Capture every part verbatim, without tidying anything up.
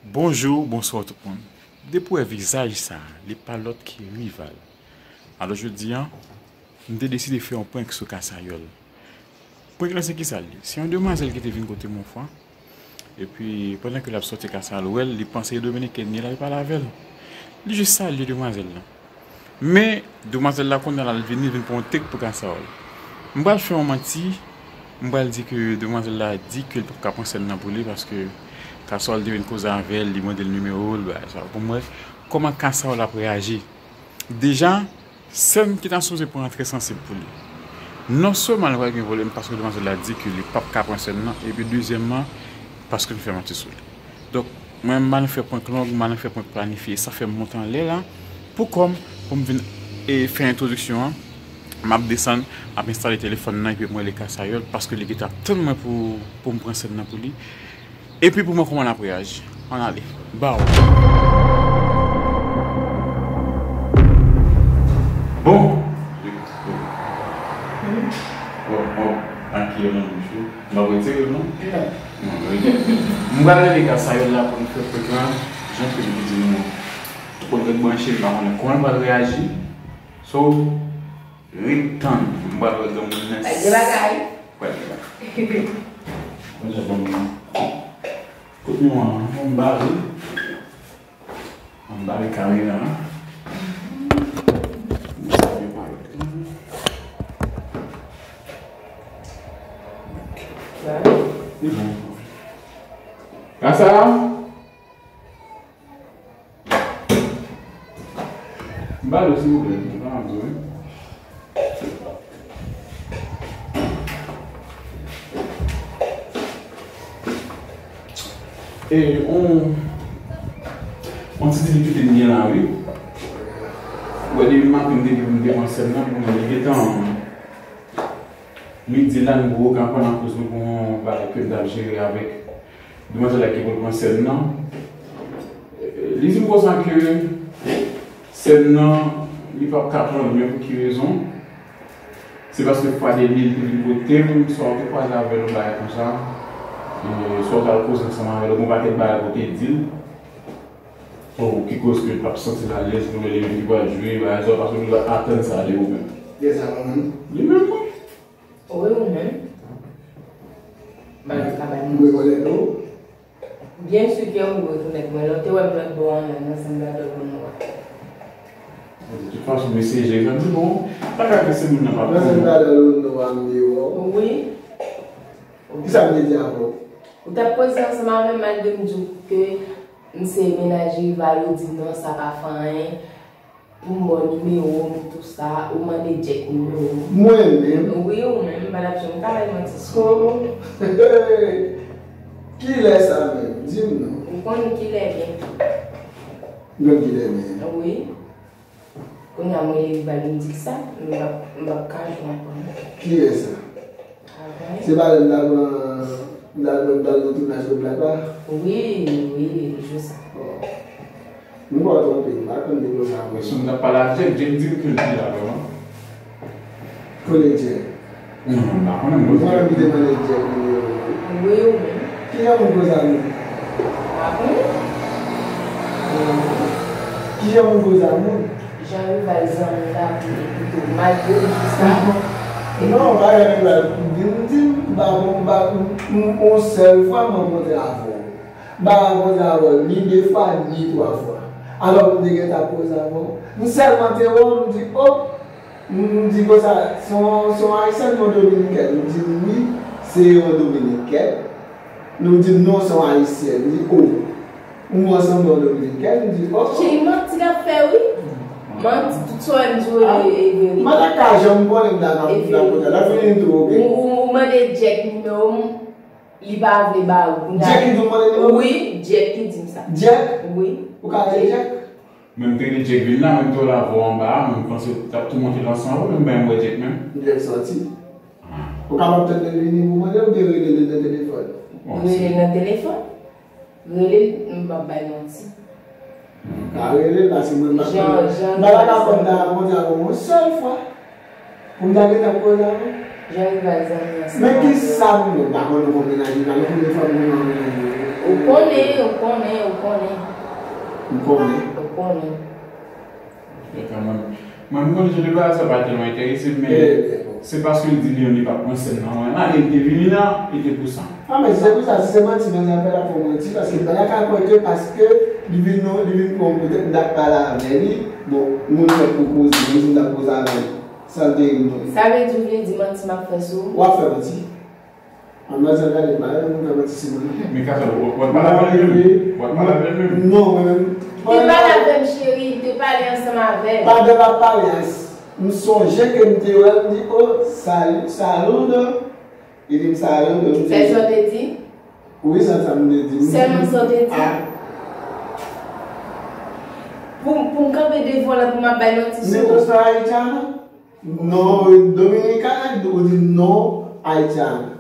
Bonjou, bonswa tout moun. Depi w wè vizaj sa, li pa lòt ke Rival. Alò jodi a, m te deside fè yon prank sou Kasayòl. Prank lan se kisa l ye? Se yon demwazèl ki te vin kote m yon fwa. Epi, pandan ke l ap sòti Kasayòl wè l, li panse se Dominikèn li ye, l al pale avè l. Li jis salye demwazèl lan. Men, demwazèl la kounye a l al vini, l vin pran yon take pou Kasayòl. M pral fè yon manti, m pral di ke demwazèl la di ke l p ap ka pran sèn nan pou li paske Kasayòl te vin koze avè l, li mande l nimewo l, bagay sa. Pou m wè kòman Kasayòl ap reyaji. Deja, sèn ki ta sipoze pran an trè sansib pou li. Non sèlman li pral gen pwoblèm paske demwazèl la di ke li p ap ka pran sèn nan, epi dezyèmman, paske m fè manti sou li. Donk, mwen, m al fè prank long, m al fè prank planifye. Sa fè m monte anlè la, pou kò m, pou m vin, e, fè entwodiksyon an. M ap desann, m ap enstale telefòn nan, epi m rele Kasayòl, paske li gentan ap tann mwen pou, pou m pran sèn nan pou li. Epi pou mwen kòman l ap reyaji. Ann ale. Baw. Bon. Bon, bon. Ak ki yo nan bouch ou? M ap retire l non? Non. Non, rete. M pral rele Kasayòl la pou nou fè prank lan. Jan ke li di nou. Ou konn ret branche, m pa konnen kòman l pral reyaji. So, ret tann. M pral wè granmoun nan. Ay, gen bagay. Wè, gen bagay. Bon, jan bon. Kote nou an, m bare. Anba de kamera. Kasa? Balo, silvouplè, mwen pa anvi, wi. E, on, on ti difikilte m gen la, wi. Ou wè, depi maten, m te di pou m te pran sèn nan, pou mwen, li gentan midi la, nou poko ka pran nan koz nou pou yon bagay ke m t ap jere avèk demwazèl la ki pou l pran sèn nan. Li di m konsa ke sèn nan, li p ap ka pran l, men pou ki rezon? Se paske fwa dènye li te vin kote m, swa w te kwaze avè l yon bagay konsa, e, swa w t al koze ansanm avè l, yon pakèt bagay pou w te di l. Oh, ki koz ke l p ap santi l alèz pou l leve, li pral jwe, bagay sa, paske nou atann sa de ou menm. Li menm, wi. Wi, ou menm. Bagay sa bay moun. Ou rekonèt ou? Byen si ke ou rekonèt mwen. Lè w te wè m lòt bò an, nan, nan sanm la dòt moun ou a. De tout fason, mesye Jay, sa m di bon, pa ka ke se moun nan pa konnen. Nan sanm la dòt moun ou a, m di ou. Wi. Kisa m te di avè w? Ou t ap koze ansanm avè m malgre m di w ke m se mennaj Rival, ou di m non, sa pa fè anyen. Pou m ba w nimewo m, tou sa, ou mande Jack nimewo m. Mwen menm? Wi, ou menm, m pa t ap janm ka bay manti sou ou. Oh. Kilè sa menm? Di m non. Ou konn kilè byen. M konn kilè byen? Wi. Kounye a mwen rele Rival, m di l sa, m p ap, m p ap ka jwe ankò non. Kilè sa? Se pa lè m t al pran, m t al pran, m t al nan tounaj Black la? Wi, wi, jou sa. Bon. M kwè w twonpe, m pa konn de konsa vre. Si m t ap pale ak Jack, Jack di m ke l te la vrèman. Kote Jack? Non, non, m pa konnen, m pa konnen. Ou te mande Jack nimewo w? Wi, ou menm. Kijan moun koze ak moun? M pa konnen. Kijan moun koze ak moun? Jan Rival zanmi m la pou li pito mal pou li sa. Non, pa Jan Rival di m, di m, m pa, m pa, m, m, yon sèl fwa m rankontre avè w. M pa rankontre avè w ni de fwa, ni twa fwa. Alò, m te gentan ap koze avè w. M sèlman te wè w, m di, o, m, m di konsa, se yon, se yon Ayisyèn, yon Dominikèn? Ou di m wi, se yon Dominikèn. Nou di m non, se yon Ayisyèn. M di, o. M wè w sanble yon Dominikèn, m di, o. Cheri, manti l ap fè, wi. Manti, tout sa w di yo, e, e verite. M pa ta ka janm konnen m ta nan, nan kote a. Lè fini tou, oke. Ou, ou, ou mande Jack nimewo m, li pa vle ba ou. Jack ki di w mande nimewo? Wi, Jack ki di m sa. Jack? Wi. Ou ka rele Jack? Men m te rele Jack vin la, men m te wè l avè w anba a, men m panse w t ap tou monte l ansanm avè w, men m pa janm wè Jack menm. Jack sòti. Ou kapab tann li vini pou mande l oubyen rele li nan telefòn? Rele l nan telefòn? Rele l, m p ap bay manti. Ka rele l, paske mwen m pa konn. M pa ta ka konn ta rakonte avè w yon sèl fwa. Pou m ta gentan koze avè w. Jan Rival zanmi ansanm. Men kisa m, mwen pa konn nou konn mennaj li, pa nou konn de fwa m konn nan mennaj li. Ou konnen, ou konnen, ou konnen. M konnen. Ou konnen. Mwen, mwen, m konnen jan de bagay sa pa tèlman enterese m, men se paske l di Leon li p ap pran sèn nan. Mwen, ale, l te vini la, e te pou sa. Ah, men se pou sa, si se manti, manzè ap fè l ap fè w manti, paske m pa ta ka kwè ke paske li vin non, li vin pran yon poutèt, m t ap pale avè li. Bon, moun fèk pou koze, moun di m t ap koze avè l. Sa l te vin non. Sa vle di w vle di manti m ap fè sou ou? W ap fè manti. Manmzèl, gade, m pa renmen moun fè manti sou mwen. Men Kaka, w, w, w ap pale avè l menm? W ap pale avè l menm? Non, mwen menm. Te pale avè m, cheri, te pale ansanm avè m. Pandan l ap pale a, m sonje ke m te wè l, m di, "Oh, salut, saludo." Li di m, "Saludo." M di, "Sèl sa w te di?" Wi, sèl sa m te di. Sèlman sa w te di? Ah. Pou, pou m kanpe devan w la, pou m ap bay manti sou ou? Mentos para haitiano? No, dominicana, ou di no haitiana.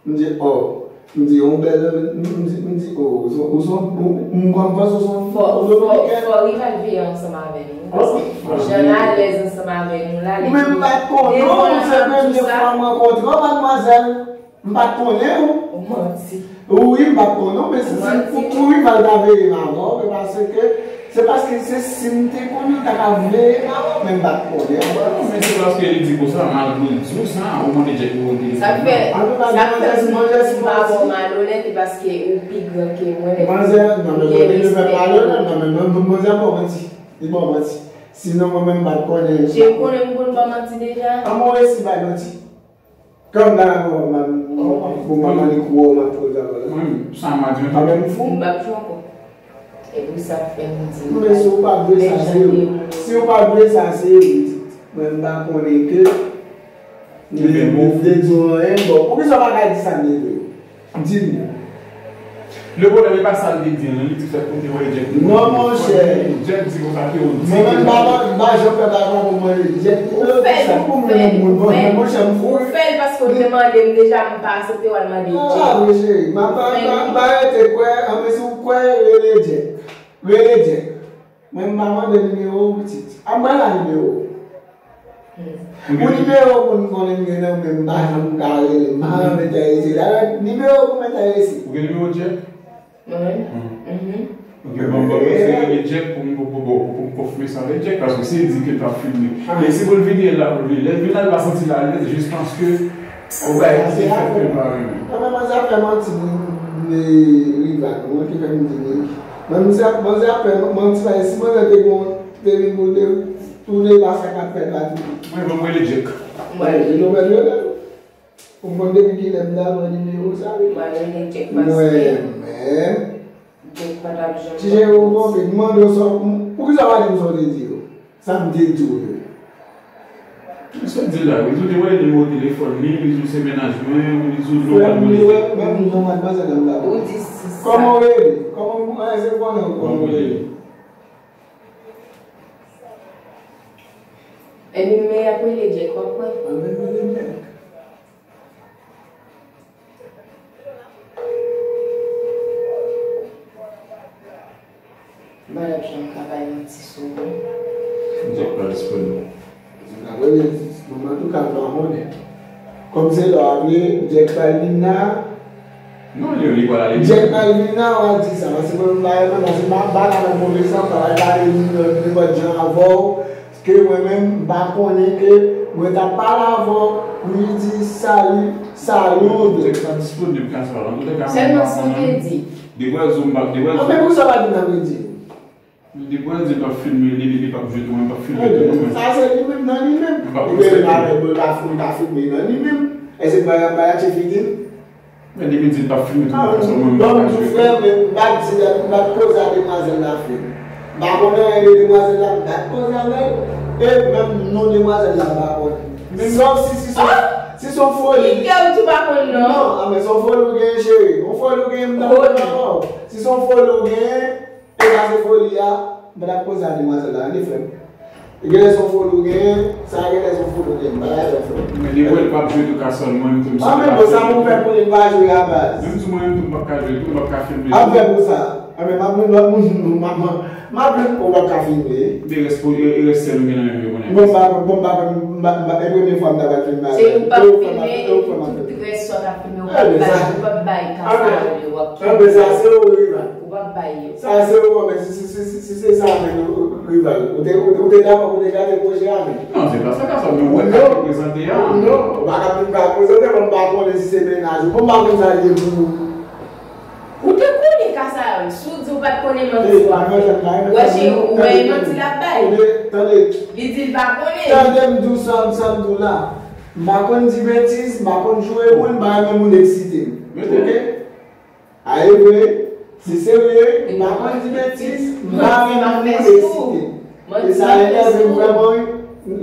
M di, oh. M di, yon bèl, m, m di, m di, oh, ou son, ou son, ou, m, m panse ou son, fò, ou fò, dominikèn. Fò rival veye ansanm avè nou, paske jan l alèz ansanm avè nou la, li. Mwen m pa t konnen w, se premye fwa m rankontre w, madmwazèl. M pa t konnen w. Ou manti. Wi, m pa t konnen w, men si, si, ou manti, pou, pou rival ta veye m avè w, men paske Se paske se si m te konnen, m ta ka veye avè w, men m pa t konnen. Bon, men se paske li di konsa, malgre l di w sa, ou mande Jack pou yon telefòn. Sa k fè, sa k fè m pa ba w malonèt, e paske ou pi gran ke mwen, ou gen respè. Manzè, non, men li fè malonèt, non, men non, manzè ba w manti. Li ba w manti. Sinon, mwen menm, m pa t konnen. Jan w konnen m konn ba manti deja? An mwen resi bay manti. Kòm ta la pou manman, pou manman li kou w, m ap poze avè l. Mwen, sa m a di, mwen pa menm fou. M p ap jwe ankò. E pou sa k fè m di. Men si w pa dwe sa, se ou. Si w pa dwe sa, se ou. Mwen, m pa konnen ke. M te di w anyen, bon, poukisa w pa ka di sa m te di w? Di m. Le pwoblèm, e pa sa l te di an, li di fèk kote wè Jack. Non, monchè. Jack di konsa ke ou di. Mwen menm, m pa, m pa janm fè bagay pou mwen, Jack. Ou fè l, ou fè l, ou fè l. Monchè, m fou. Ou fè l paske w te mande m deja, m pa aksepte w al mande Jack. Ah, wi, cheri, m pa, m pa, m pa rete kwè, anben si w kwè, rele Jack. Rele Jack. Mwen, m pa mande nimewo w, pitit. A mwen la nimewo w. Pou nimewo moun konnen m gen nan men m, m pa janm ka rele, m pa janm enterese. Dayè, nimewo pou m enterese. Ou gen nimewo Jack? Mwen menm? Ok, bon, bon, se rele Jack pou m, pou, pou, pou, pou m konfime sa avèk Jack, paske si l di ke l p ap filme. E si pou l vini, l la pou l vini. Lè l vin la, l pa santi l alèz, jis paske ou bay ki fè ke l pa renmen. Nan men manzè ap fè manti, m, m, rival, mwen ki fè m di li. Men manzè ap, manzè ap fè manti, paske si manzè te gon, te vin pou l te tounen la, sa k ap fèt la tou. Mwen, bon, mwen, le Jack. Mwen, li nou mèt rele. Ou konn depi kilè m ta pran nimewo sa, wi. Mwen rele Jack paske. Mwen menm. Jack pa t ap janm. Ti Jero, ou konprann, m mande w sa, poukisa w pa di m sa w te di yo? Sa m te di w yo. Sa w di la, wi, ou te voye nimewo telefòn li, li di w se mennaj mwen, li di w non, pa t mande. Frè m, li wè, menm non, madmwazèl la m pa konnen. Ou di si sa. Kòman w rele? Kòman w, se konnen w, kòman w rele? Epi men y ap rele Jack, w ap kwè. Anben rele Jack. Mwen ap janm ka bay manti sou ou. Jack pa disponib. Mwen antouka m pa konnen. Kòm se lè w ap ye, Jack pral vin la. Non, li, li pral ale. Jack pral vin la, w a di sa. Paske mwen, m pa renmen, paske m pa, m pa ka fè move san, m pa pral pale nenpòt jan avè w. Ke mwen menm, m pa konnen ke mwen t ap pale avè w, pou li di salut, salut. Jack pa disponib, ka sa, an tou ka, mwen pa konnen. Sèlman si w te di. Depi w di m pa, depi w di. Anben poukisa w pa di m nan mwen di? Depi w di l p ap filme li, li, li p ap jwe tou, mwen p ap filme tou, non, men. Sa se li menm nan li menm. Li menm avèk mwen, li pa, li pa filme nan li menm. Èske m pa, pa yache figi l? Men depi di l p ap filme tou, pèsòn mwen m pa ka jwe. Bon, m di frè, men m pa t di, m pa t koze a demwazèl la frè m. M pa konnen anyen de demwazèl la, m pa t koze avè l. E menm non demwazèl la, m pa konnen. Sòf si, si se, si se yon foli. Ki kè w tou pa konn non? Non, a, men se yon foli w genyen, cheri. Yon foli w genyen, m ta konn ankò. Si se yon foli w genyen, E sa se foli a, m pa t ap koze a demwazèl la, tande frè m. Genlè se yon foli w genyen, sa genlè se yon foli w genyen, m pa t ap fè frè m. Men depi w wè l p ap jwe tou ka sòl, mwen menm tou m sòl. Anben bon, sa pou m fè pou li, m pa jwe a baz. Menm si mwen menm tou m p ap ka jwe tou, m p ap ka filme tou. Ap fè pou sa. A, men m ap jwenn lòt moun, m ap, m ap jwenn, ou p ap ka filme. Ebyen, rès pou, e, e rès sèl ou gen nan men m yo kounye a. Bon, m pa, bon, m pa, m pa, m pa, e premye fwa m ta pral filme avè l. Se ou p ap filme, e ou tout rès sa w t ap filme, ou p ap bay, ou p ap bay Kasawòl yo, w ap kenbe yo. Sa se ou rival. Ou p ap bay yo. Sa se ou, men si, si, si, si, si se sa menm rival. Ou te, ou, ou te dakò pou te gate pwojè a menm? Non, se pa sa Kasawòl, men ou wè k ap reprezante a. Non, ou pa ka vin ka prezante, bon, m pa konnen si se mennaj ou. Bon, m pa konn sa l ye pou ou. Ou te konnen Kasawòl, si w di w pa t konnen manti w ap fè. Wè cheri, ou wè e manti l ap bay. Tande, tande. Li di l pa konnen. Tande m di w sa, sa m di w la. M pa konn di betiz, m pa konn joure moun, m pa renmen moun eksite m. Oke? A e vre, se serye, m pa konn di betiz, m pa renmen moun eksite m. E sa enève m vrèman wi.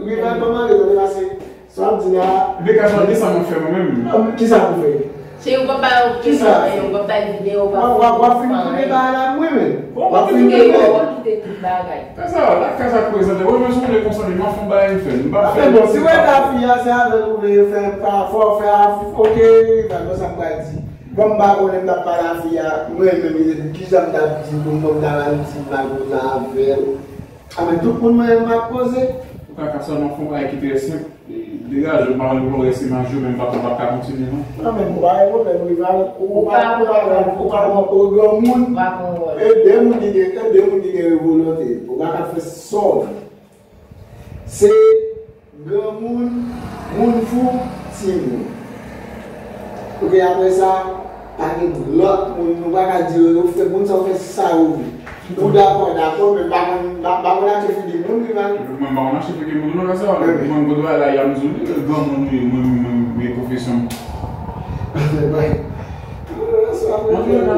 Rival pa mande, tande pase. Sa w ap di la. Ebyen, Kasawòl, ki sa m ap fè mwen menm? Non, men ki sa pou fè? Cheri, ou p ap bay okenn bagay, ou p ap bay videyo, ou p ap fè anyen. W ap fin konnen bagay la, mwen menm. W ap fin konnen. Ou kite tout bagay. Kasawòl, la kaz ap prezante. Ou menm si w vle konsa, men m ap fè yon bagay m fè. M p ap fè. Bon, si w wè ta fi a, se avè l ou vle fè, pa fò fè a, oke, pa konsa m pral di. Bon, m pa konnen m t ap pale a fi a, mwen menm, kijan m t ap di pou mwen, m ta pral di mal konsa avè l. A, men tout moun mwen menm m ap koze. Ou ka ka sèlman fè yon bagay ki trè senp. E, degaje w, m pa konn pou w rès imaj yo, men m pa, m p ap ka kontinye, non. Non, men ou pa gen pwoblèm, rival. Ou pa, ou pa, ou pa pran pwogram moun. E de moun ki gen, e de moun ki gen revolonte. Ou pa ka fè sa w vle. Se granmoun, moun fou, timoun. Oke, apre sa, pa gen lòt moun, nou pa ka di yo, yo fè moun sa, yo fè sa yo vle. Ou dakò, dakò, men pa konn, pa, pa konn achte figi moun, wi, man. Mwen pa konn achte figi moun, non, sa, mwen, mwen, kote w la, y ap di w, granmoun, wi, mwen, mwen, mwen, profesyon m. Mwen, mwen,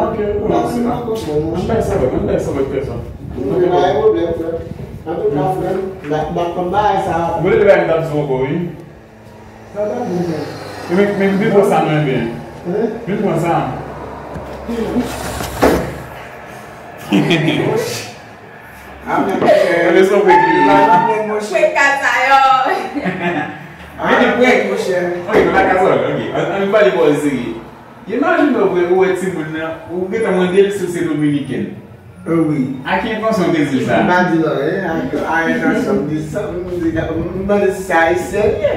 ok, bon, se pa, mwen bay sa, mwen bay sa, mwen fè sa. Mwen pa gen pwoblèm, frè. Antouka, frè, m ap, m ap konn bagay sa. Mwen, lè bagay m t ap di w ankò, wi. Sa ta di, frè. Men, men, vin pran sa mwen byen. Hein? Vin pran sa. Ah, men, monchè. Mwen, son pwèk li ye. Pwèk kasa yo. Ah, men, pwèk, monchè. Ok, men pa kasa, ok. Ann, ann pale bò serye. Imajine w vre, ou wè timoun nan, ou gentan mande l si l se dominikèn. Wi. A ki entansyon w te di l sa? M pa di l anyen, a, a entansyon m di sa, m di, m mande si se ayisyèn li ye.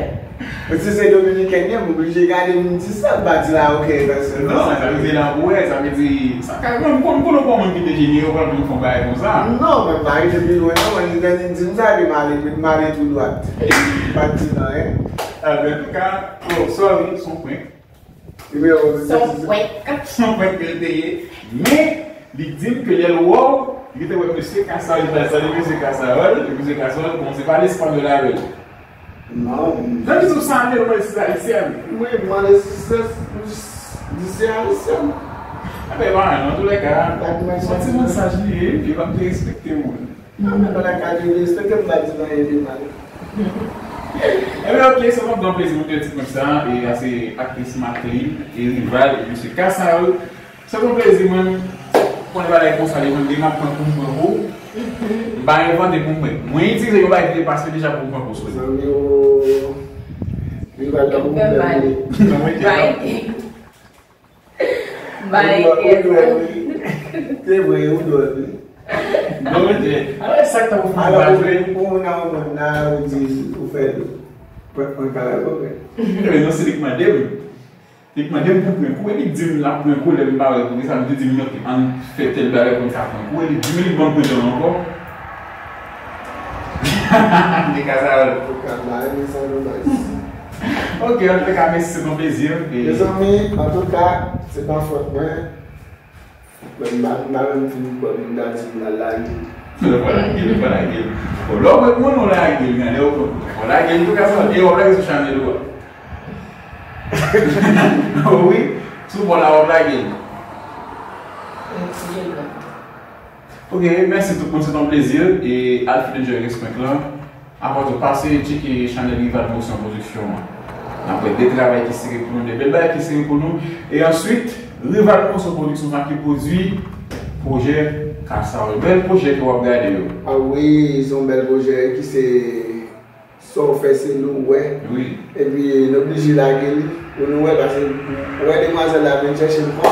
Si se dominikèn li ye, m oblije gade m di sa, m pa di l a okenn entansyon. Non, sa vle di la pou wè, sa vle di, sa ka, m konn, m konn yon moun ki dejenere, ou pral vin fè yon bagay konsa. Non, men m pa rive pi lwen non, mwen li te di m sa, epi m ale, m ale tou dwat. M pa di l anyen. Anben, antouka, oh, sorry, se yon prank. Nimewo de. Se yon prank. Se yon prank ke l te ye. Men, li di m ke lè l wè w, li te wè mesye Kasawòl, li pral salye mesye Kasawòl, e mesye Kasawòl kòmanse pale espanyòl avè l. Non. Jan ki sou sa, men mwen se ayisyèn. Wi, mwen se, se, se ayisyèn. Anben, pa anyen, antoulèka, se yon ti moun saj li ye, li pa t respekte moun. Nan bagay ka di respekte m pa di anyen de mal. Ebyen, ok, se yon gran plezi pou m te di konsa, e a se aktris Maclean, e rival, e mesye Kasawòl. Se yon plezi, mwen, pou yon bagay konsa, li mwen, li m ap pran pou m pran pou. M pa envante pou mwen. Mwen itilize yon bagay ki te pase deja pou m pran pou sou li. Zanmi, o, rival la pou m pran pou. Bay kèt. Se vre, ou dwòl, wi. Bon, men, alò, sa k ta pou fè. Alò, ou vle pou moun nan, ou moun nan, ou di, ou fè l. Prank, prank, prank, prank. Ebyen, non, se li k mande m. Li k mande m pou prank ou, epi di m l ap prank ou, lè m pa wè l, pou sa, m te di m, ok, ann fè tèl bagay pou m ka prank ou, epi di m li ban m prank ankò. M te ka sa, ou ka ba m sa, non, nice. Ok, antouka, mèsi, se yon plezi. Mezanmi, antouka, se pa fòt mwen. Mwen, m pa, m pa menm fin bon, m ta di m la lage. Lè w pa lage, lè w pa lage. Bon, lè w wè moun, ou lage, men lè w, ou lage, antouka, sa, e w ap lage sou chanèl ou a. Wi, sou bò la, w ap lage. Ok, mèsi tout moun, se yon plezi. E al fin enjoy rès prank lan. Avan tou, pase tcheke chanèl Rival Motion Production an. N ap wè de travay ki sere pou nou, de bèl bagay ki sere pou nou. E answit, Rival Motion Production sa ki pwodui pwojè Kasawòl. Bèl pwojè ke w ap gade yo. A wi, se yon bèl pwojè ki se sa w fè se nou wè. Wi. Epi n oblije lage li pou nou wè, paske ou wè demwazèl la vin chèche m fò.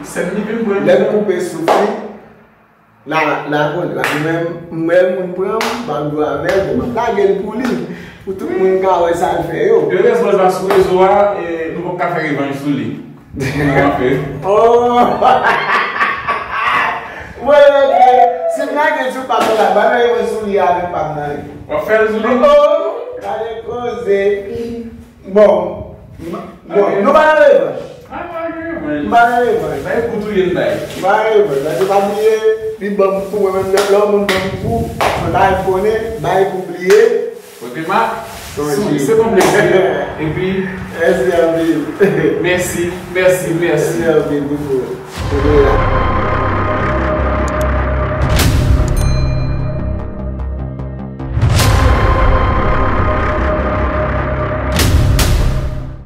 Sèn li vin pran. Lè m koupe souf li, La, la kontra, mwen menm, m wè moun pran m, m ap jwe avè l, m ap lage l pou li, pou tout moun ka wè sa l fè yo. Erezman, l pa sou rezo a, e nou p ap ka fè revanj sou li. Moun an fè. Oh! Mwen, ok. Si m lage l sou pa m la, ba nan revanj sou li avèk pa m nan. W ap fè l sou li? Oh! Gade koze. Bon. Bon, nou pa nan revanj. Ah, pa gen revanj. M pa nan revanj. Bay pou touye l bay. M pa nan revanj. Paske pa bliye, li ban m kou, mwen menm lè yon moun ban m kou, mwen pa konnen, bay pou bliye. Kote ma? Sonje. Se ton plezi. Epi, mèsi anpil. Mèsi, mèsi, mèsi. Mèsi anpil, Bouko. Kote la?